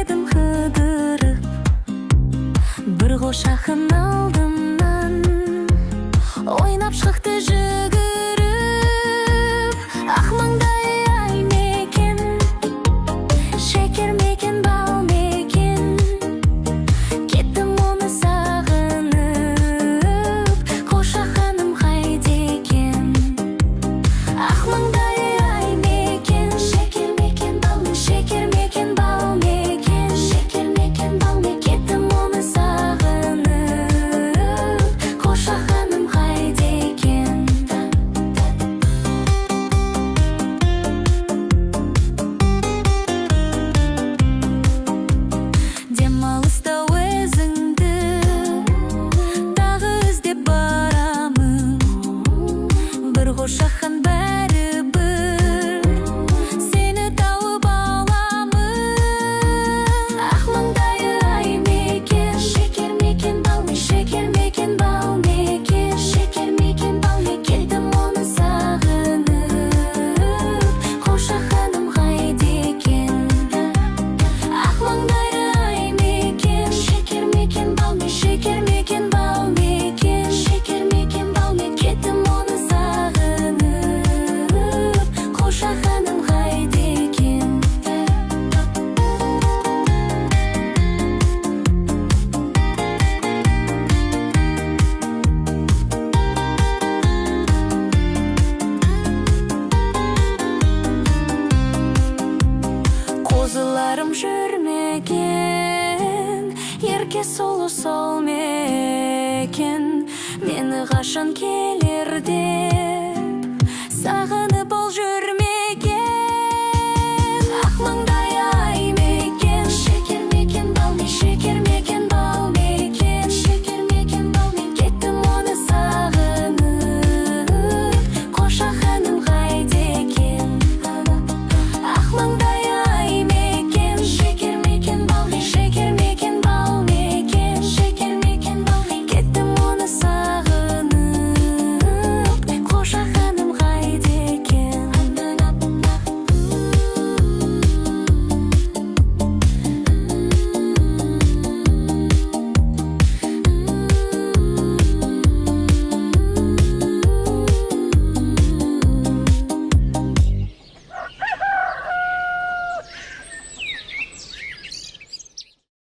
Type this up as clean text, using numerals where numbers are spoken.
Едім қыдырып, бір қошақын алдымнан ойнап шықты жүгіріп. Ақ маңдай ай мекен, шекер мекен, бал мекен, кеттім оны сағынып. Қошақаным қайда екен? Ақ маңдай ай мекен, шекер мекен, бал, шекер мекен, бал мекен, шекер мекен, бал мекен, кеттім оны сағынып. Қошақаным қайда екен? Демалыста өзіңді тағы іздеп барамын, бір қошақан, бәрібір сені тауып аламын. Ақ маңдайы ай мекен, шекер мекен, бал, шекер мекен, бал мекен, шекер мекен, бал мекен, кеттім оны сағынып. Қошақаным қайда екен? Ақ маңдайы ай мекен, шекер мекен, бал, шекер мекен, бал мекен, шекер мекен, бал мекен, кеттім оны сағынып. Қошақаным қайда екен? Қозыларым жүрмекен, ерке сұлу сол мекен, мені қашан келер деп.